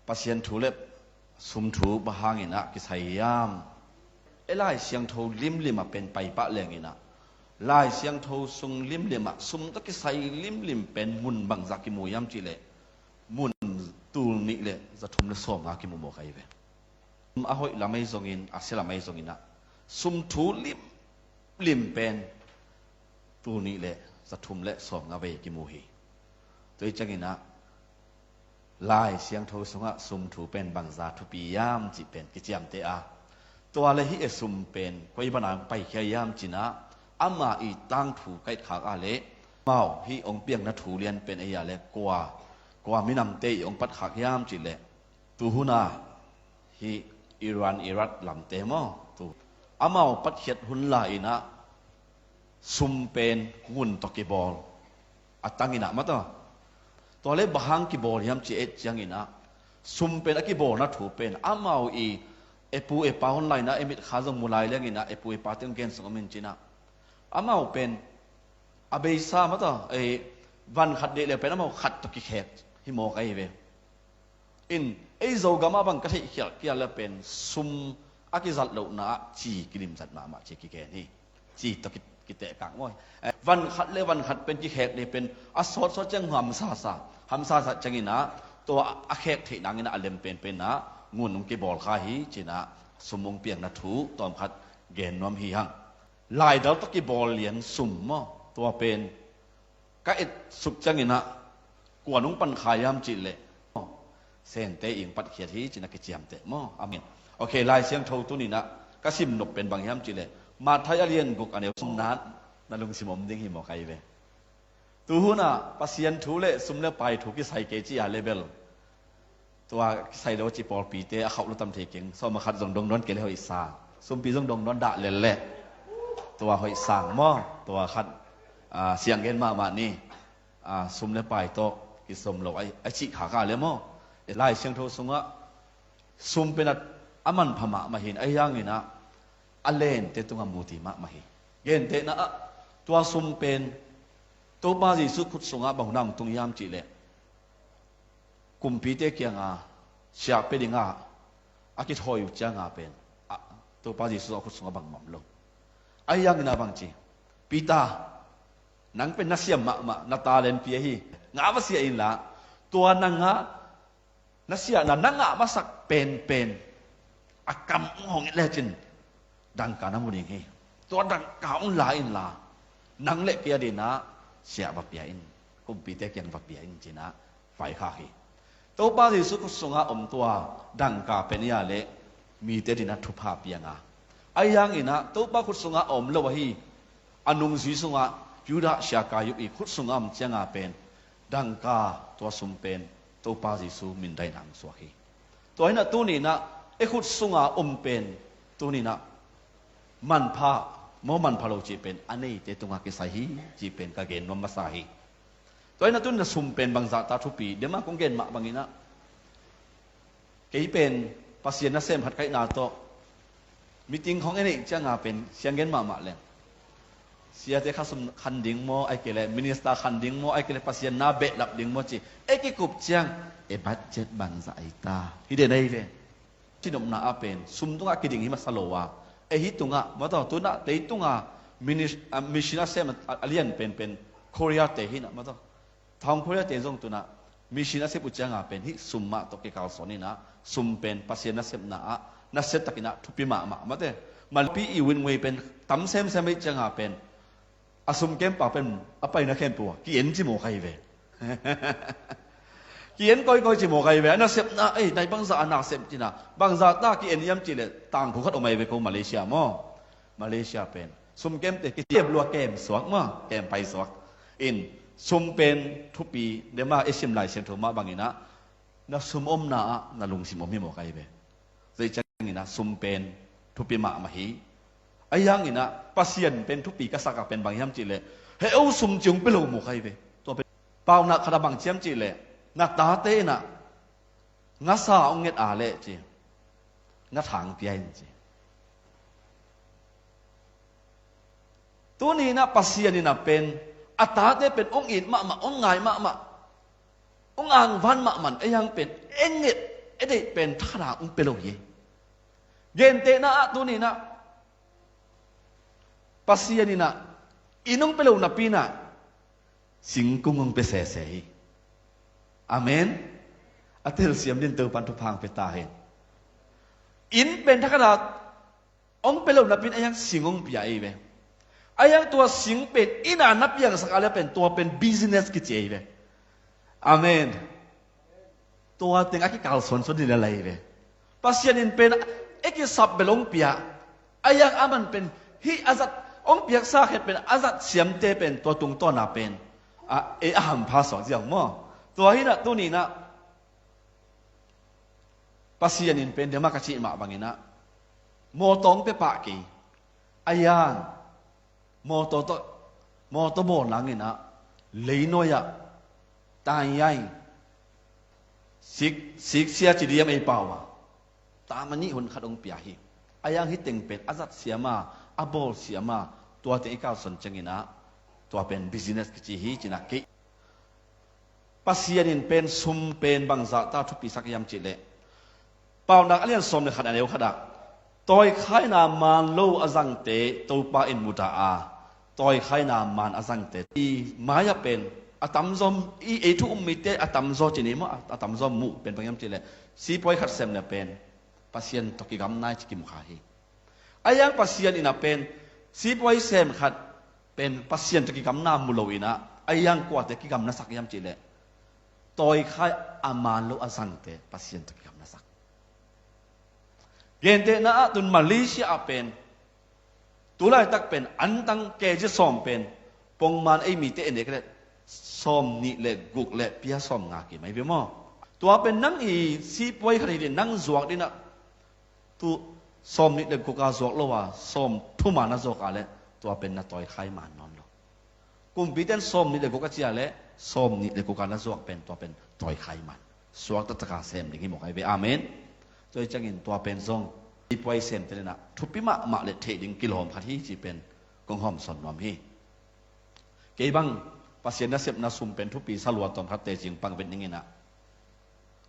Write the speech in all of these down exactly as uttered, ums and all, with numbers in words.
Pasian thu le sum thu bang hangin ah kisai hiam? E, Lai Siangtho limlim ah pen paipah lengin ah, Lai Siangtho sung limlim ah sum tawh kisai limlim pen mun bangzah kimu hiam cih leh, mun tul nih le za thum le sawmnga kimu mawk ahi ve. A hoih lam ahi zongin, a sia lam ahi zongin ah, sum thu limlim pen tul nih le za thum le sawmnga vei kimu hi. Tua hi ciangin ah, Lai Siangtho sungah sum thu pen bangzah thupi hiam cih pen kiciamteh a, tua le hih e sum pen koi banah paikhia hiam ci-in ah, amah i tangthu ka et khak a leh, amau hih hong piakna thu lian pen ei a leh kua, kua minamte i hong pat khak hiam cih leh, tu hun a hih Iran, Iraq lamte maw, tu amau patkhiat hun lai-in ah, sum pen ngun tawh kibawl a tangin ah maw, tua, tua le bang hang kibawl hiam cih et ciangin ah, sum pen a kibawlna thu pen amau i e pu e pa hun lai-in ah, e mitkha zong mu lai lengin ah, e pu e pate hong gen sung om in ci-in ah, amau pen a beisa maw, tua, e, van khat deih le pen amau khat tawh kikhek hi mawk ahi ve. In, ei Zogam ah bang ka theih khialh khial le pen sum a kizat lohna ah ci kilimzat mahmah ci kigen hi. Ci tawh ki, kitehkak maw. Eh, van khat le van khat pen kikhek le pen a sawtsawt ciang hamsasa, hamsasa ciangin ah, tua a khek theih nangin ah a lem penpen ah ngun hong kibawl kha hi ci-in ah, sum hong piakna thu tawmkhat gen nuam hi hang. Laidal tawh kibawl lian sum maw, tua pen ka et suk ciangin ah, kua nong pan kha hiam cih leh, Sente i hong patkhiat hi ci-in ah kiciamteh maw. Amen. Ok, Lai Siangtho tuni-in ah ka sim nop pen bang hiam cih leh, Matthai a lian guk a neu sawmna, na lungsim om ding hi mawk ahi ve. Tu hun ah Pasian thu le sum le pai thu kisai kei ci a leh bel, tua kisai lo ci pawlpite a khauh lo tam thei keng. Sawm a khat zong dong nawn kei leh hoih sang. Sumpi zong dong nawn dah lel leh, tua hoih sang maw. Tua khat, ah, siang gen mahmah ni. Ah, sum le pai tawh kisawm lo a, a cih khak a leh maw. Lai Siangtho sungah sum pen a, a manpha mahmah hi-in, ahi hangin ah a lente tungah muti mahmah hi. Gentehna ah, tua sum pen Topa Jesuh khut sungah bang hun ah hong tung hiam cih leh, kumpite kiangah siah pia dingah a kithawi uh ciangah pen, a, Topa Jesuh a khut sungah bangmah om lo. Ahi hangin ah bang ci, Peter, nang pen na siam mahmah, na talent pi ahi, ngah va siah inla, tua nang a na siahna, na ngah masak penpen a kam hong hawng lecin dangka na mu ding hi. Tua dangka hong la inla, nang le kei adingin ah siah va pia in, kumpite kiang va pia in ci-in ah vaikhak hi. Topa Jesuh khut sungah om tua dangka pen ei a leh mite adingin ah thupha piang a, ahi hangin ah Topa khut sungah a om lo ahi, a nungzui sungah Judah Iskariot i khut sungah om ciangah pen dangka, tua sum pen Topa Jesuh mindaina hong suak hi. Tua hi-in ah tuni-in ah e khut sungah om pen tuni-in ah manpha maw manpha lo cih pen a neite tungah kisai hi cih pen ka gen nuam masa hi. Tua hi-in ah tuni-in ah sum pen bangzah ta thupi diam a, kong gen mah bangin ah, kei pen Pasian nasem khat ka hihna tawh meeting khawng e neih ciangah pen siang gen mahmah leng, siate kha sum khan ding maw, ahih kei leh minister khan ding maw, ahih kei leh Pasian na behlap ding maw ci e kikup ciang, e budget bangzah ei ta, hi den ahi ve. Cinopna ah pen sum tungah kiding hi masa lo a, e hih tungah maw, tua tuni-in ah tei tungah minis-, ah, mission a sem a, a lian penpen Korea te hi-in ah maw, Thong Korea te zong tuni-in ah mission a sep uh ciangah pen hih sum mah tawh kikalsuan in ah, sum pen Pasian nasepna ah nasia takin ah thupi mahmah maw te. Malpi i win ngei pen tam semsem ahih ciangah pen a sum kempa pen a paina khempeuh ah ki-en ci mawk ahi ve. Ki-en kawikawi ci mawk ahi ve. A nasepna, ei, nai bangzah a nasep ci-in ah, bangzah ta ki-en hiam cih leh tangkhu khat om ahi ve ko Malaysia maw. Malaysia pen sum kemte kiciam lua, kem suak maw, kem pai suak. In, sum pen thupi diam a, i sim Lai Siangtho mah bangin ah, na sum omna ah na lungsim om hi mawk ahi ve. Tua ciangin ah sum pen thupi mahmah hi. Ahi hangin ah Pasian pen thupi ka sak a pen bang hiam cih leh, heh, o sum ci hong pia lo mawk ahi ve. Tua pen paunak khat ah bang ci hiam cih leh, na tate in ah ngasa hong nget a leh ci, na tha hong pia in ci. Tuni-in ah Pasian in ah pen a tate pen hong it mahmah, hong ngai mahmah, hong angvan mahmah, ei hang pen e nget, i deih pen thakhat a hong pia lo hi. Gentehna ah tuni-in ah Pasian in ah inn hong pia lo napi-in ah singkung hong pia sese hi. Amen. A telsiam dingin Topa'n thupha hong pia ta hen. Inn pen thakhat a hong pia lo napi-in a hiang sing hong pia ahi ve. A hiang tua sing pen inn a na piangsak a leh pen tua pen business kici ahi ve. Amen. Tua teng a kikalsuan suan ding lel ahi ve. Pasian in pen i kisap bel hong pia. A hiang a man pen hih a zat hong piaksa khat pen a zat siamte pen tua tungtawn a pen a, ei a hampha suak ziau maw. Tua hi-in ah tuni-in ah Pasian in pen dema ka cih mah bangin ah mawtaw hong pia pah kei. A hiang mawtaw tawh, mawtaw bawl nangin ah leinuai ah taiai sik, siksia ci diam ei pau a, tam a nih hun khat hong pia hi. A hiang hih teng pen a zat siam a, a bawl siam a, tua teng i kalsuan ciangin ah tua pen business kici hi ci-in ah kei Pasian in pen sum pen bangzah ta thupisak hiam cih leh, Paunak a lian sawm le khat a neu khat ah, tawikhaina maan lo a zangte Topa in mu ta a, tawikhaina maan a zangte i mai-ah pen a tamzaw, i ei thu um mite a tamzaw ci ni maw, a tamzaw muh pen bang hiam cih leh sipuai khat sem leh pen Pasian tawh kigamna hi ci kimu kha hi. A hiang Pasian in ah pen sipuai sem khat pen Pasian tawh kigamna mu lo-in ah a hiang kuate kigamna sak hiam cih leh, tawikhai a maan lo a zangte Pasian tawh kigamna sak. Gentehna ah tun Malaysia ah pen tu laitak pen antang kg sawm pen pongman ei mite en leh sawm nih le guk le pia sawm nga kim ahi ve maw. Tua pen nang i sipuai khat hi ding nang zuak ding ah tu sawm nih le guk a zuak lo a, sawm thum a na zuak a leh tua pen na tawikhai maan nawn lo. Kumpite'n sawm nih le guk a ci a leh sawm nih le guk a na zuak pen tua pen tawikhai maan. Suakta taka sem ding hi mawk ahi ve. Amen. Tua hi ciangin tua pen zong sipuai semte in ah thupi mahmah le theih ding kilawm khat hi ci pen kong hawmsawn nuam hi. Kei bang Pasian nasepna sum pen thupi sa lua tawm khat teci pang vet ning in ah,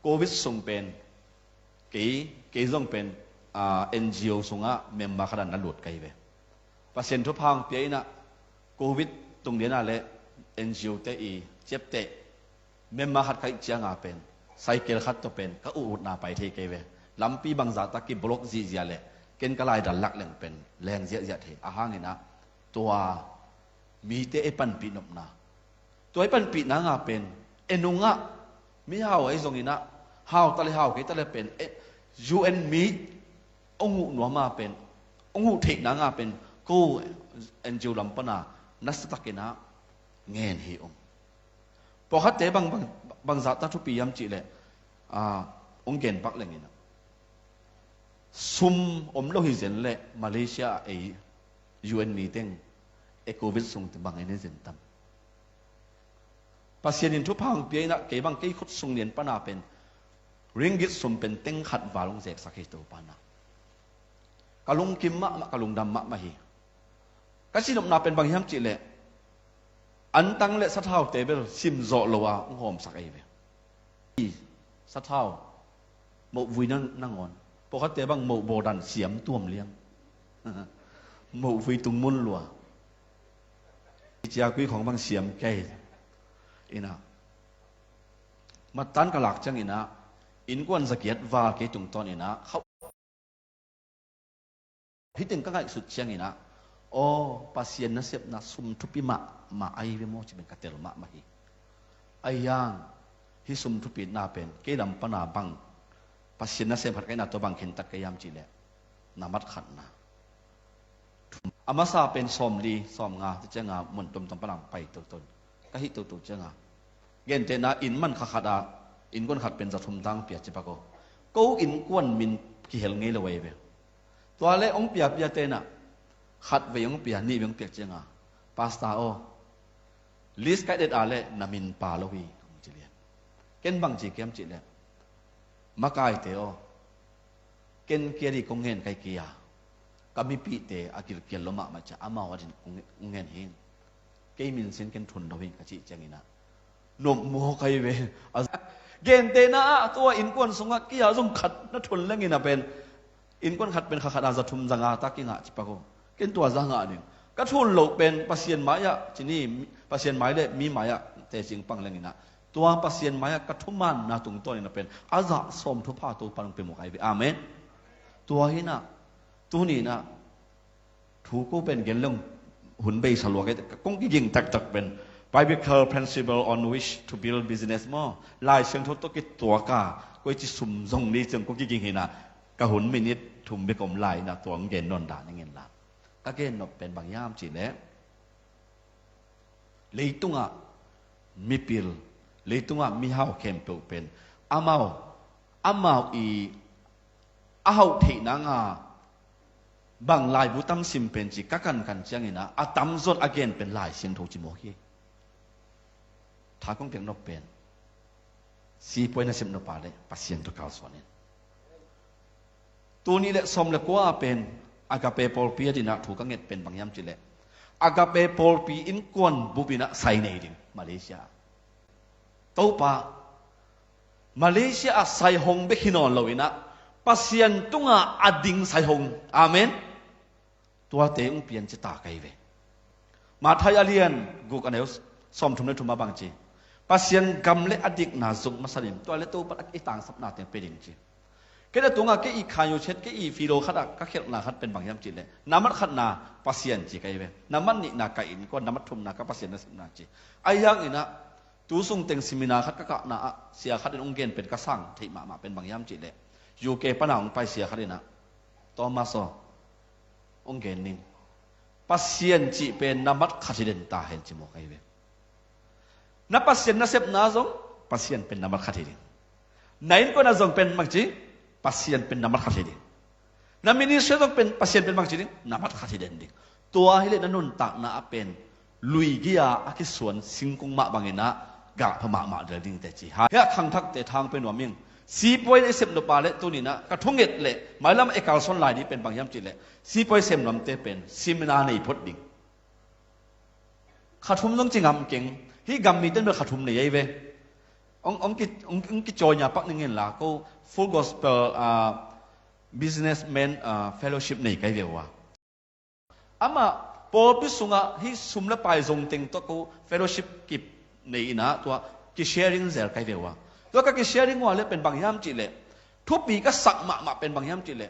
Covid sung pen kei, kei zong pen, ah, N G O sungah member khat a na lut ka hi ve. Pasian thupha hong pia in ah Covid tung lian a leh N G O te i ciapteh member khat ka hih ciang a pen cycle khat tawh pen ka ut utna pai thei kei ve. Lampi bangzah tak kiblock zihziah leh ken ka laidal lak leng pen leng ziahziah thei. A hang in ah tua mite ei panpih nopna, tua ei panpih nang a pen ei nungah mihau ahi zongin ah, hau ta le hau kei ta le pen, eh, U N mi hong huh nuam a pen, hong huh theih nang a pen ko N G O lam pan a nasa takin ah ngen hi ung. Pawlkhatte bang, bang, bangzah ta thupi hiam cih leh, ah, hong gen pak leng in ah, sum om lo hi zen leh Malaysia ah ei U N mi teng ei Covid sung teng bang ei ne zen tam. Pasian in thupha hong pia in ah kei bang kei khut sung lian pan a pen ringgit sum pen teng khat val hong zeksak hi Topa in ah. Ka lungkim mahmah, ka lungdam mahmah hi. Ka cihnopna pen bang hiam cih leh antang le sathaute bel sim zawh lo a hong hawmsak ahi ve. Sathau, mohvui na nangawn, pawlkhatte bang mohbawl dan siam tuam liang. Mohvui tung mun lua. Ciakui khawng bang siam kei in ah, mattan ka lak ciangin ah innkuan za giat val kei tungtawn in ah khauh Hih teng ka ngaihsut ciangin ah, aw, Pasian nasepna sum thupi mahmah ahi ve maw ci pen ka tel mahmah hi. Ahi hang hih sum thupina pen kei lam pan a bang Pasian nasem khat ka hihna tawh bang khentat ka hiam cih leh, na mat khatna. A masa pen sawmli, sawmnga, tua cianga mun tuamtuam pan a pai toto. Ka hih toto cianga gentehna inn man kha khat ah innkuan khat pen za thum dang pia ci pak aw. Ko innkuan min kihel ngei lo ahi ve. Tua leh hong piapia tenah khat vei hong pia, nih vei hong piak cianga, Pastor aw, list ka et a leh na min pha lo hi, hong ci lian. Ken bang ci kiam cih leh, makaite aw, ken kia dih kong ngen kai kia, ka mipihte a gilkial lo mahmah ciah amau adin kong ngen hi. Kei min sin ken thun lo hi ka cih ciangin ah, nop maw kai ve. A, Gentehna ah tua innkuan sungah kei-a zong khat na thun lengin a pen, innkuan khat pen kha khat a za thum za nga ta kingah ci pak uh. Ken tua za ngah ding. Ka thun loh pen Pasian mai-ah ci ni, Pasian mai le mi mai-ah teci pang lengin ah, tua Pasian mai-ah ka thumanna tungtawnin a pen a za sawm thupha Topa nong pia mawk ahi ve. Amen. Tua hi-in ah, tuni-in ah, thu ko pen gen leng hun beisa lua kei, kong kiging taktak pen Biblical Principle on Which to Build Business maw, Lai Siangtho tawh kituak a, koici sum zong ni ciang kong kiging hi-in ah, ka hun minit thum bek om lai-in ah, tua hong gen nawn dah ning in la. Ka gen nop pen bang hiam cih leh, leitungah mipil, leitungah mihau khempeuh pen amau, amau i a hauh theih nang a, bang laibu tam sim pen ci ka kankan ciangin ah, a tamzaw a gen pen Lai Siangtho ci mawk hi. Tha kong piak nop pen, sipuai nasep nop a le Pasian tawh kalsuan in. Tul nih le sawm le kua pen Agape pawlpi a dingin ah thu ka nget pen bang hiam cih leh, Agape pawlpi innkuan bup in ah sai nei ding Malaysia. Topa, Malaysia ah sai hong bek hi nawn lo-in ah, Pasian tungah a ding sai hong. Amen. Tuate hong pian ci ta ka hi ve. Matthai a lian guk a neu sawmthum le thum ah bang ci, Pasian gam le a dikna zuk masa in, tua le Topa i tangsapna teng pia ding ci. Kei a tungah kei i khayu chet, kei i filo khat ah ka khelhna khat pen bang hiam cih leh, nambat khatna Pasian ci ka hi ve. Nambat nihna ka innkuan, nambat thumna ka Pasian nasepna ci. Ahi hangin ah, tu sung teng seminar khat ka kahna ah, sia khat in hong gen pen ka sang theih mahmah pen bang hiam cih leh, U K pan a hong pai sia khat in ah, Thomas aw, hong gen ning. Pasian cih pen nambat khat hi den ta hen ci mawk ahi ve. Na Pasian nasepna zong Pasian pen nambat khat hi ding. Na innkuan ah zong pen bang ci, Pasian pen nambat khat hi ding. Na ministry ah zong pen Pasian pen bang ci ding, nambat khat hi den ding. Tua hi leh na nuntakna ah pen lui gia a kisuan singkung mah bangin ah gah pha mahmah del ding teci. Hia khangthakte thang pia nuam ing. Sipuai i sep nop a le tuni-in ah ka thunget le mailam i kalsuan lai ding pen bang hiam cih leh, sipuai sem nuamte pen seminar nei phot ding. Kha thum zong ci ngam keng. Hih gam mite in bel kha thum nei ahi ve. Hong, hong ki, hong, hong kicawi nia pak ning in la, ko Full Gospel, ah, Businessman, ah, Fellowship nei ka hi ve uh a. Amah pawlpi sungah hih sum le pai zong teng tawh ko fellowship kip nei in ah, tua kisharing zel ka hi ve uh a. Tua ka kisharing uh a le pen bang hiam cih leh, thupi ka sak mahmah pen bang hiam cih leh,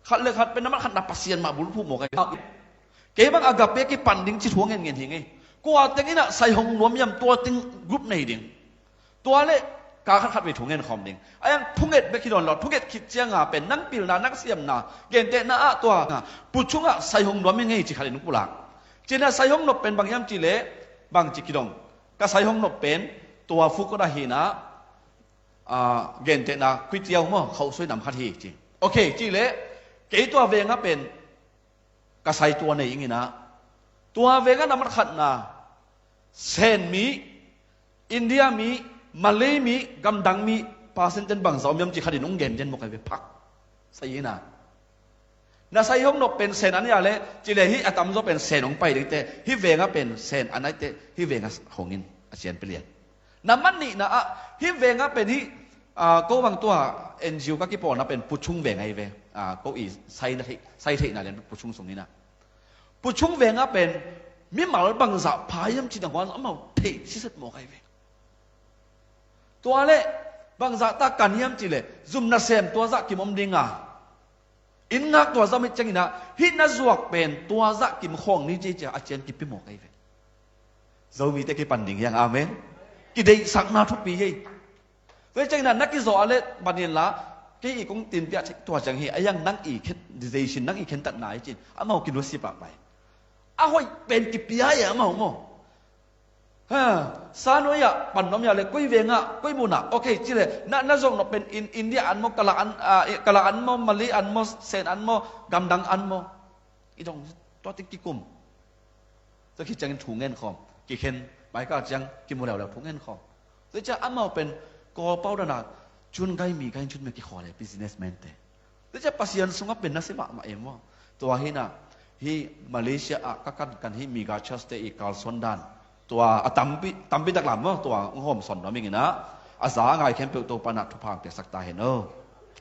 khat le khat pen nambat khatna Pasian mah bulphuh mawk ahi. Kei bang Agape kipan ding ci thu a ngen ngen hi ngei. Kua teng in ah sai hong nuam hiam, tua teng group nei ding. Tua le ka khat khat vei thungen khawm ding. A hiang thunget bek hi dawn lo, thunget khit ciang a pen nang pilna, nang siamna, gentehna ah tua, pu chung ah sai hong nuam hi ngei ci khat in pulak. Ci-in ah sai hong nop pen bang hiam cih leh, bang ci kidong. Ka sai hong nop pen tua food court ah hi-in ah, ah, gentehna kway teow maw, khauhsuai nam khat hi ci. Ok, cih leh kei tua veng ah pen ka sai tua nei ing in ah, tua veng ah nambat khatna Sen mi, India mi, Malay mi, gamdang mi, percent ten bangzah om hiam ci khat in hong gen den mawk ahi ve phak. Sai in ah, na sai hong nop pen Sen an hia leh, cih leh hih a tamzaw pen Sen hong pai dingte, hih veng ah pen Sen an ahih teh, hih veng ah hong in, a sian pilian. Nambat nihna ah, hih veng ah pen hih, ah, ko bang tua N G O ka kipawlna pen pu chung veng ahi ve. Ah, ko i sai na theih, sai theihna lian pu chung sung in ah, pu chung veng ah pen mimal bangzah pha hiam cih dang huan amau theih siset mawk ahi ve. Tua le bangzah ta kan hiam cih leh, zum nasem tua zah kim om ding a, inn ngak tua zah mit ciangin ah, hih na zuak pen tua zah kim khawng ni ci ci a, a cian kipia mawk ahi ve. Zomite kipan ding hiang, amen. Kideihsakna thupi hi. Tua hi ciangin ah na kizawh a le ban in la, kei i kong tin piah tua ciang hi, a hiang nang i khen, decision, nang i khentatna hi ci-in amau kinusia pahpah hi. A hoih pen kipia hi amau maw. Ha, sa nuai ah pan nuam hia leh, koi veng ah, koi mun ah, ok, cih leh na, na zong nop pen in, India an maw, Kala an, ah, Kala an maw, Malay an maw, Sen an maw, gamdang an maw. I dong, tua teng kikum. Tua khit ciangin thu ngen khawm, kikhen, baikal ciang kimu leuleu thu ngen khawm. Tua ciang amau pen Kawl pau dan a, chun gai mi gai chun mi kikhawl e, businessman te. Tua ciang Pasian sungah pen na si mahmah e maw. Tua hi-in ah, hih Malaysia ah ka kankan hih mega church te i kalsuan dan, tua a tampi, tampi tak lam maw, tua hong hawmsawn nuam ing in ah, A za a ngai khempeuh Topa in ah thupha piaksak ta hen aw.